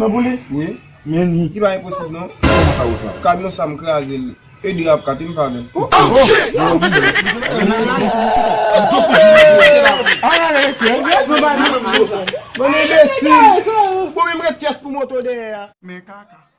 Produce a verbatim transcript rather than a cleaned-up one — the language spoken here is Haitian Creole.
nan pou li? Wi. Men ni. Li pa enposib non. Kamyon sa m kraze l. E de rap kat m pa menm. Bon enbesil. Bon menm ret pyès pou moto dèyè a. Men kaka.